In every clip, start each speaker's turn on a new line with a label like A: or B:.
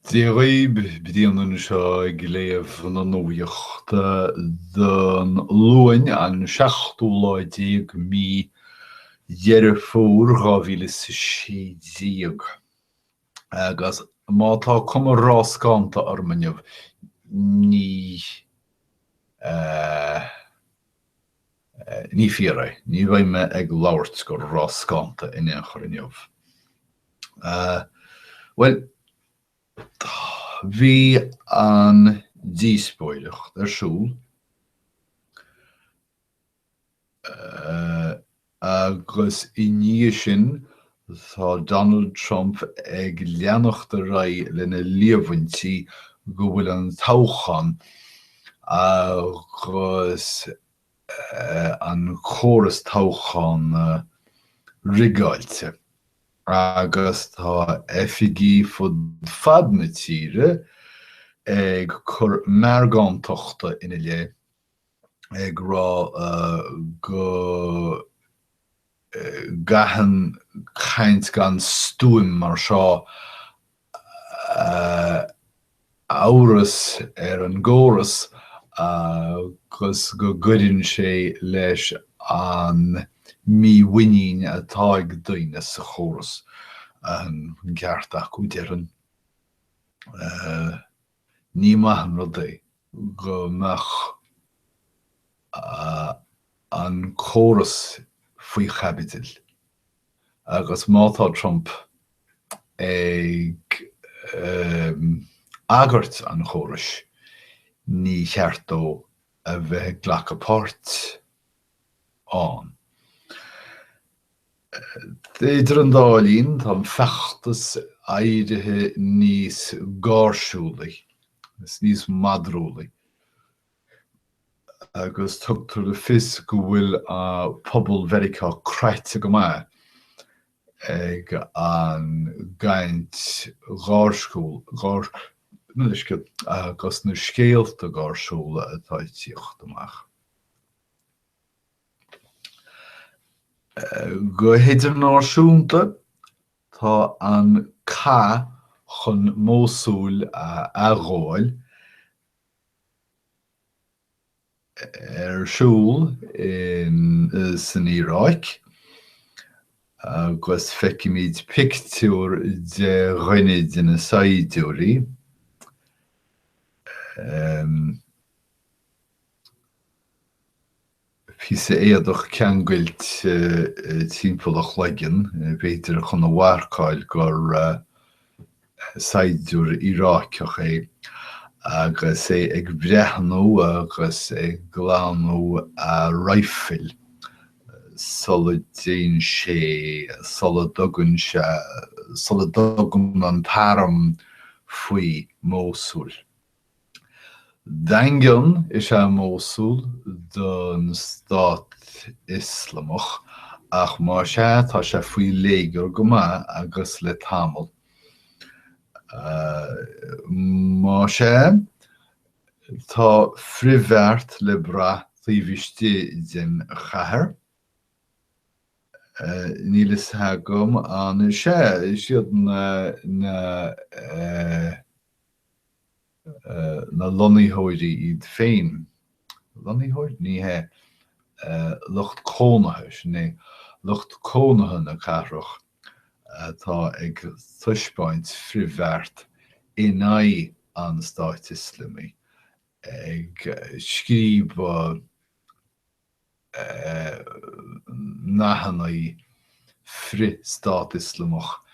A: Dia dhaoib, Brian anseo ag léamh na nuachta don Luan an seachtú lá déag mí Dheireadh Fómhair 2016. Agus má tá cuma ráscánta orm inniu, ní Ní fíor é. Ní bheidh mé ag labhairt go ráscánta in aon chor inniu. Bhuel, bhí an díospóireacht ar siúl agus i ndiaidh sin tá Donald Trump ag leanacht ar aghaidh lena líomhaintí go bhfuil an toghchán agus an córas toghchána rigeáilte agus tá oifigigh fud fad na tíre ag cur meargántachta ina leith ag rá go gcaitheann caint gan stuaim mar seo amhras ar an gcóras agus go gcuireann sé leis an mímhuinín atá ag daoine sa chóras. An ceart acu, déarfainn. Ní maith an rud é go mbeadh an córas faoi chaibidil agus má tá Trump ag agairt an chórais, ní cheart dó a bheith ag glacadh páirt ann. Idir an dá linn, tá an feachtas éirithe níos gáirsiúlaí is níos madrúlaí agus tugtar le fios go bhfuil pobal Mheiriceá craite go maith ag an gcaint gháirsiúil agus na scéalta gáirsiúla atá ag tíocht amach. Go hidirnáisiúnta, tá an cath chun Mósúil a athghabháil ar siúl san Iaráic agus feicimid pictiúr de dhuine de na saighdiúirí. Píosa éadach ceangailte timpeall a chloigeann, b'fhéidir chun a mharcáil gur saighdiúir Iaráiceach é, agus é ag breathnú agus ag glanadh a raidhfil sula dtéann sé, sula dtugann sé, sula dtugann an t-arm faoi Mósúil. Daingean is ea Mósúl don Stát Ioslamach ach más ea tá sé faoi léigear go maith agus le tamall. Más ea, tá frithbheart le brath taobh istigh den chathair. Níl fhios agam an sea, is iad na na na lonnaitheoirí iad féin. Lonnaitheoir? Ní hea. Lucht cónaithe, sin é. Lucht cónaithe na cathrach atá ag taispeáint frithbheart in aghaidh an Stáit Ioslamaigh, ag scríobadh nathanna frith-Stát Ioslamach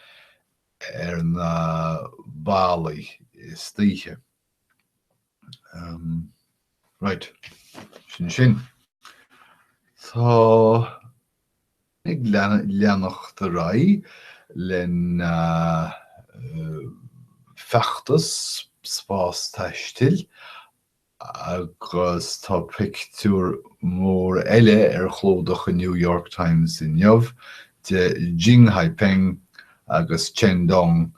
A: ar na ballaí istoíche. Right, sin sin. Tá ag leanacht ar aghaidh lena feachtas spástaistil Agus tá pictiúr mór eile ar chlúdach an New York Times inniu de Jing Haipeng agus Chen Dong,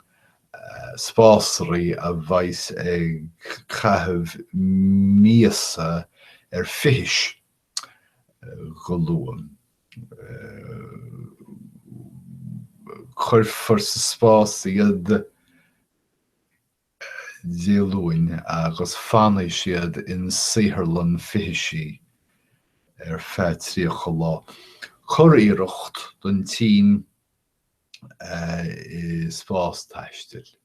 A: spásairí a bheas ag caitheamh míosa ar fithis go luath. Cuirfear sa spás iad. Dé Luain agus fanfaidh siad in saotharlann fithisí ar feadh 30 lá. Curiarracht don tSín i spás taistil.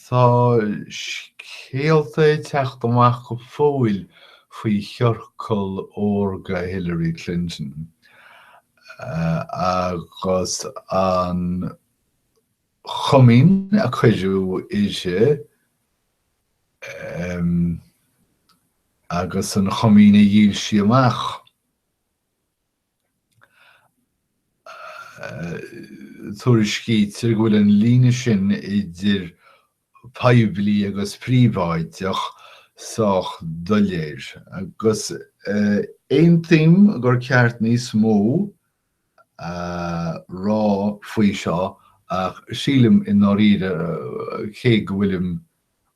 A: Tá scéalta ag teacht amach go fóill faoi chiorcal órga Hillary Clinton agus an chomaoin a cuireadh uirthi agus an chomaoin a dhíol sí amach. Tuairiscítear go bhfuil an líne sin idir poiblí agus príobháideach sách doiléir, agus aontaím gur ceart níos mó a rá faoi seo ach sílim i ndáiríre, cé go bhfuilim,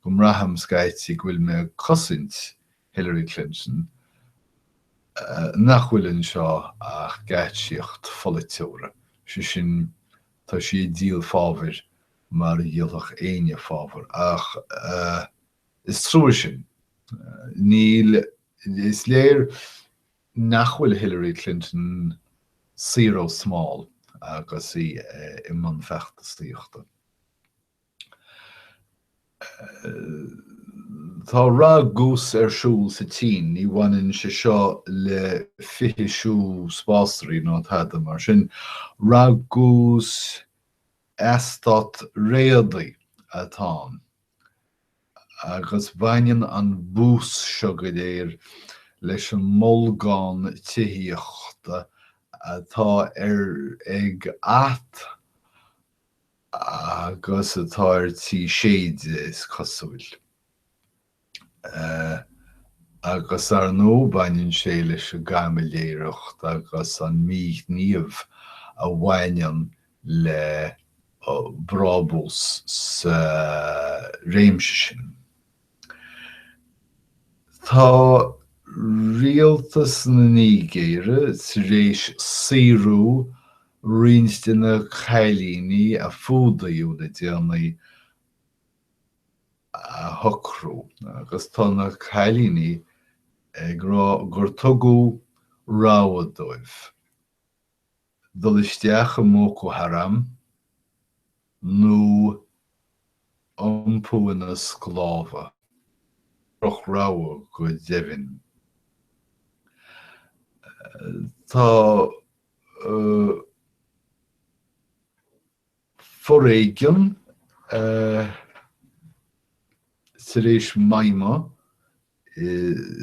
A: go mbraithim scaití go bhfuil mé ag cosaint Hillary Clinton, nach bhfuil anseo ach geáitsíocht pholaiteora, sé sin, tá sí ag díol fábhair mar a dhíolfadh éinne fábhar. Ach is trua sin. Níl, is léir nach bhfuil Hillary Clinton saor ó smál agus í i mbun feachtasaíochta. Tá ragús ar siúl sa tSín, ní bhaineann sé seo le fithisiú spásairí ná tada mar sin. Ragús eastát réadaí atá ann, agus baineann an bús seo go léir leis an mbolgán tithíochta atá ar ag at agus atá ar tí séideadh, is cosúil. Agus ar ndóigh baineann sé leis an gcaimiléireacht agus an míghníomh a bhaineann le brábús sa réimse sin. Tá rialtas na Nigéire tar éis saorú roinnt de na cailíní a fuadaíodh le déanaí a shocrú agus tá na cailíní ag rá gur tugadh rogha dóibh dul isteach i mBoko Haram nó iompú ina sclábha. Droch-rogha go deimhin. Tá foréigean tar éis maidhmeadh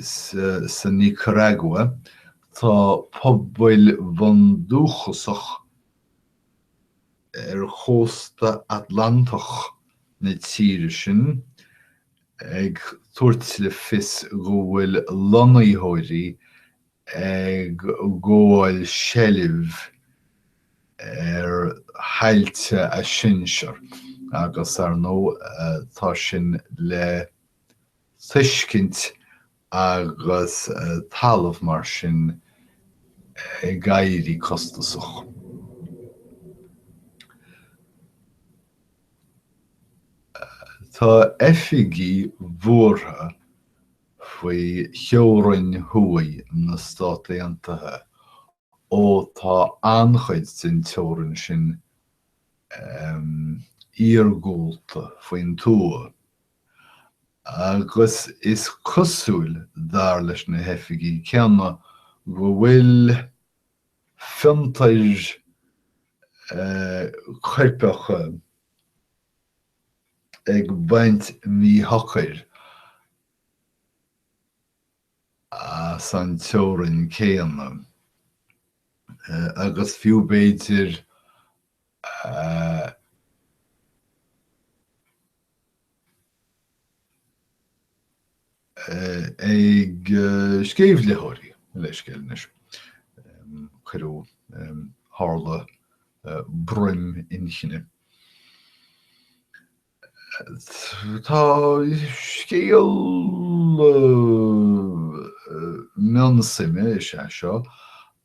A: sa Nicearagua. Tá pobail bhundúchasach ar chósta Atlantach na tíre sin ag tabhairt le fios go bhfuil lonnaitheoirí ag gabháil seilbh ar thailte a sinsear agus, ar ndóigh, tá sin le tuiscint agus talamh mar sin ag éirí costasach. Tá oifigigh buartha faoi theorainn thuaidh na Stát Aontaithe ó tá an-chuid den teorainn sin iargúlta faoin tuath. Agus is cosúil, dar leis na hoifigigh céanna, go bhfuil fiontair choirpeacha ag baint míshocair as an teorainn céanna, agus fiú b'fhéidir ag sceimhlitheoirí, leithscéal anois, cuireadh, tharla broim inchinne. Tá scéal mionsuime is ea seo,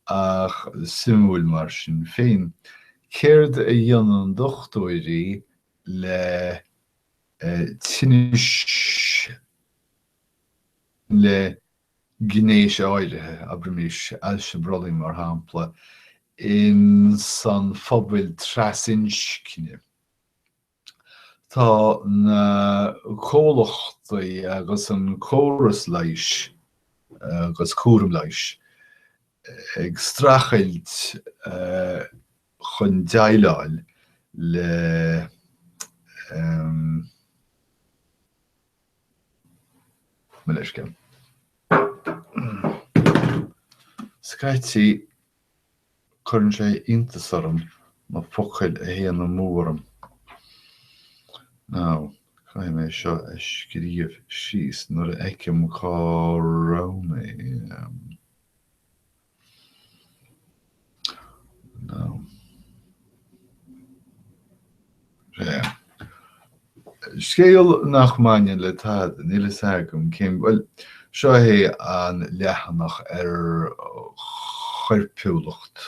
A: ach suimiúil mar sin féin. Céard a dhéanann dochtúirí le. Tinnis le gnéis áirithe, abraimis ailse brollaigh mar shampla, ins an phobal trasinscne. Tá na comhlachtaí agus an córas leighis agus cúram leighis ag streachailt chun déileáil le Mo leithscéal. Scaití cuireann sé iontas orm na focail a théann amú orm. Now, caithfidh mé seo a scríobh síos nuair a fheicim cá raibh mé. Now. Sea. Scéal nach mbaineann le tada, níl fhios agam cén, bhuel, seo é an leathanach ar choirpiúlacht.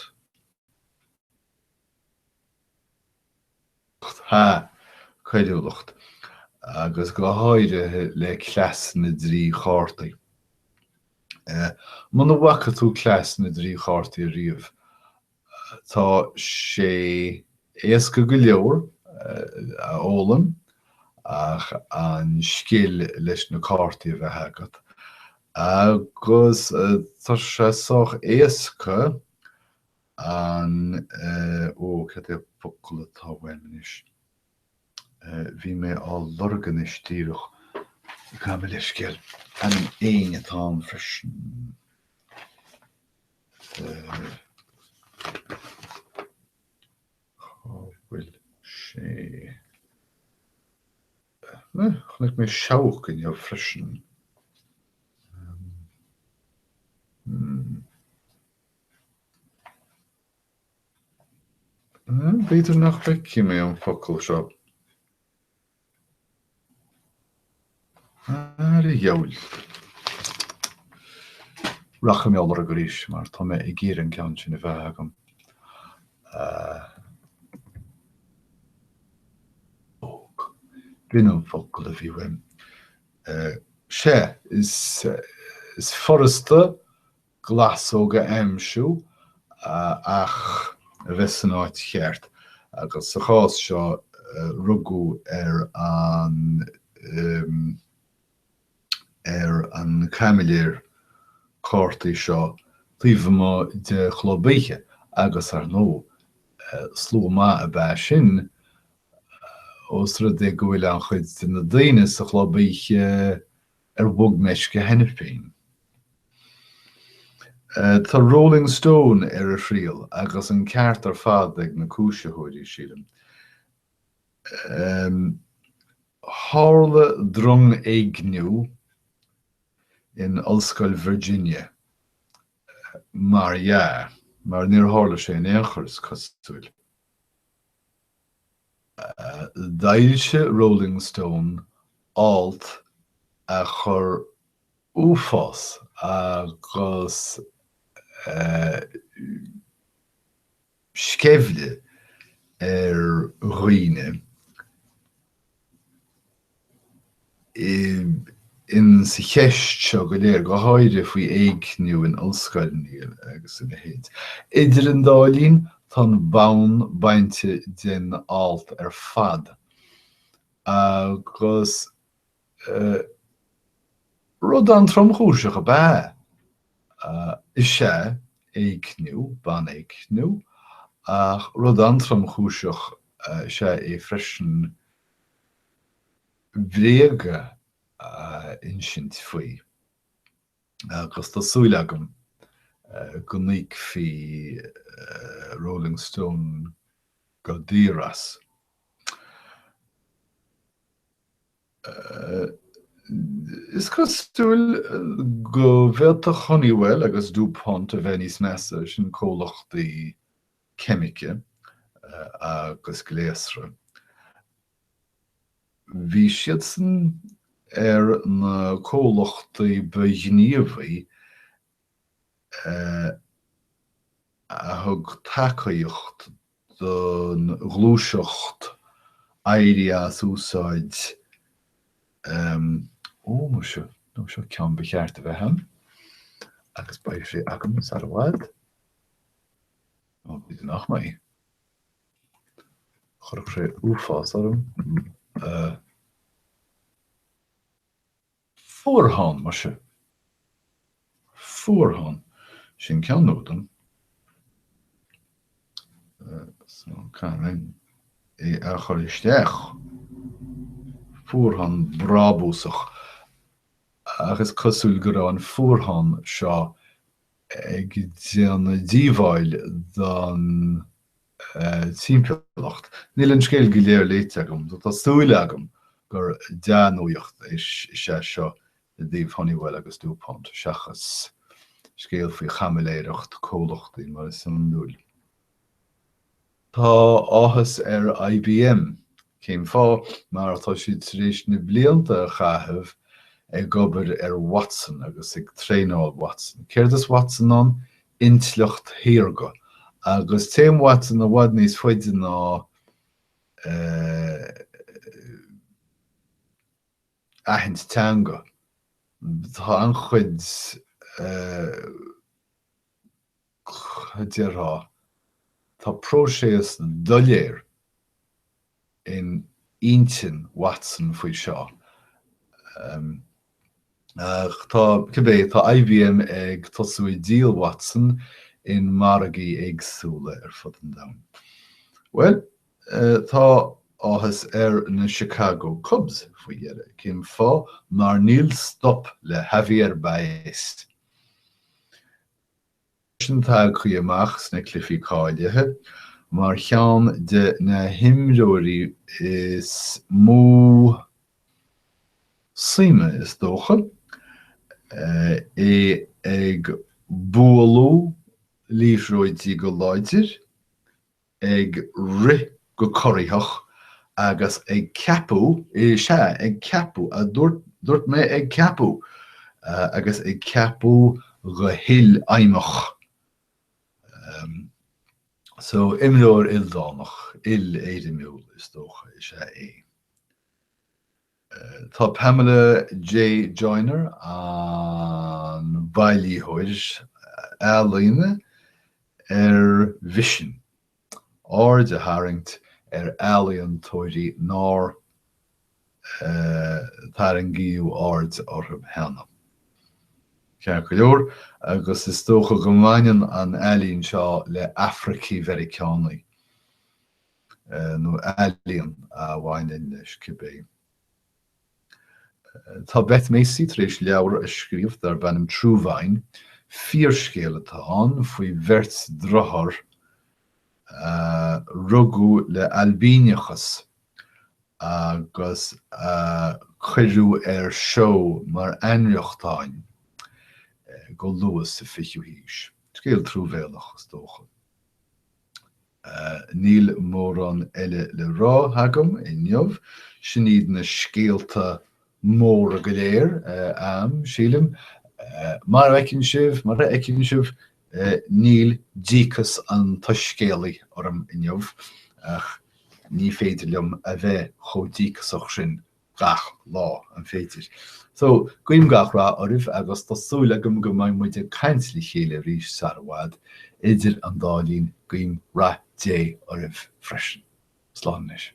A: Ha! Coiriúlacht, agus go háirithe le cleas na dtrí chártaí. Muna bhfaca tú cleas na dtrí chártaí ariamh, tá sé éasca go leor a fhoghlaim ach an scil leis na cártaí a bheith agat. Agus tá sé sách éasca an, ó, cad é an focal atá uaim anois? Bhí mé á lorg anois díreach. Gabh mo leithscéal. Ainm éin atá ann freisin. Cá bhfuil sé? Chonaic mé seabhac inniu freisin. Hmm. B'fhéidir nach bhfeicfidh mé an focal seo. Ar a dhiabhail. Rachaidh mé á lorg arís mar tá mé ag iarraidh an ceann sin a bheith agam. B'in an focal a bhí uaim. Sea, is furasta glasóg a aimsiú ach a bheith san áit cheart, agus sa chás seo rugadh ar an ar an caimiléir cártaí seo taobh amuigh de chlub oíche, agus ar ndóigh, slua maith ab ea sin, ós rud é go bhfuil an-chuid de na daoine sa chlub oíche ar bhogmheisce cheana féin. Tá Rolling Stone ar a thriail agus an ceart ar fad ag na cúisitheoirí, sílim. Tharla drong-éigniú in Ollscoil Virginia, mar dhea, mar níor tharla sé in aon chor, is cosúil. D'fhoilsigh Rolling Stone alt a chuir uafás agus sceimhle ar dhaoine in sa cheist seo go léir, go háirithe faoi éigniú in ollscoileanna agus a leithéid. Idir an dá linn, tá an bonn bainte den alt ar fad agus rud an-tromchúiseach ab ea is ea éigniú, banéigniú, ach rud an-tromchúiseach is ea é freisin bréaga a insint faoi agus tá súil agam go n-íocfaidh Rolling Stone go daor as. Is cosúil go bhféadfadh Honeywell agus DuPont a bheith níos measa, sin comhlachtaí ceimice agus gléasra. Bhí siadsan ar na comhlachtaí ba ghníomhaí a thug tacaíocht don ghluaiseacht éirí as úsáid. Ó, muise, nó seo ceann ba cheart a bheith a'm, agus beidh sé agam sar i bhfad. Nó b'fhéidir nach mbeidh. Chuirfeadh sé uafás orm. Fuarthán, muise. Fuarthán. Sin ceann nua dom. So, caithfidh mé é a chur isteach. Fuarthán brabúsach. Ach is cosúil go raibh an fuarthán seo ag déanamh díobháil don timpeallacht. Níl an scéal go léir léite agam, so tá súil agam gur dea-nuaíocht is ea seo i dtaobh Honeywell agus DuPont, seachas scéal faoi chaimiléireacht comhlachtaí mar is iondúil. Tá áthas ar IBM. Cén fáth? Mar tá siad tar éis na blianta a chaitheamh ag obair ar Watson agus ag traenáil Watson. Céard is Watson ann? Intleacht shaorga. Agus téann Watson i bhfad níos faide ná aithint teanga. Tá an-chuid, cad déarfá, tá próiseas doiléir in intinn Watson faoi seo. Ach tá, cibé, tá IBM ag tosú ag díol Watson in margaí éagsúla ar fud an domhain. Bhuel, tá áthas ar na Chicago Cubs faoi dheireadh. Cén fáth? Mar níl stop le Javier Baez. Eisean tagtha amach sna cluichí cáilithe mar cheann de na himreoirí is mó suime, is dócha, é ag bualadh liathróidí go láidir, ag rith go corraitheach agus ag ceapadh, is ea, ag ceapadh, a dúirt, dúirt mé ag ceapadh, agus ag ceapadh go hilfheidhmeach. So, imreoir ildánach, il-éirimiúil, is dócha, is ea é. Tá Pamela J. Joyner, an bailitheoir ealaíne, ar mhisean aird a tharraingt ar ealaíontóirí nár tarraingíodh aird orthu cheana. Ceart go leor, agus is dócha go mbaineann an ealaín seo le Afracaigh-Mheiriceánaigh. nó ealaíon a bhaineann leis, cibé. Tá Beth Macy tar éis leabhar a scríobh darb ainm True Vine. Fíorscéal atá ann faoi bheirt driotháir a rugadh le hailbíneachas agus a cuireadh ar seó mar ainriochtáin go luath sa 20ú haois. Scéal truamhéalach, is dócha. Níl mórán eile le rá agam inniu. Sin iad na scéalta móra go léir, a'm, sílim. Mar a fheiceann sibh, mar a fheiceann sibh, níl díocas an tSoiscéalaí orm inniu, ach ní féidir liom a bheith chomh díocasach sin gach lá, an féidir? So, guím gach rath oraibh agus tá súil agam go mbeidh muid ag caint le chéile arís sar i bhfad. Idir an dá linn, guím rath Dé oraibh freisin. Slán anois.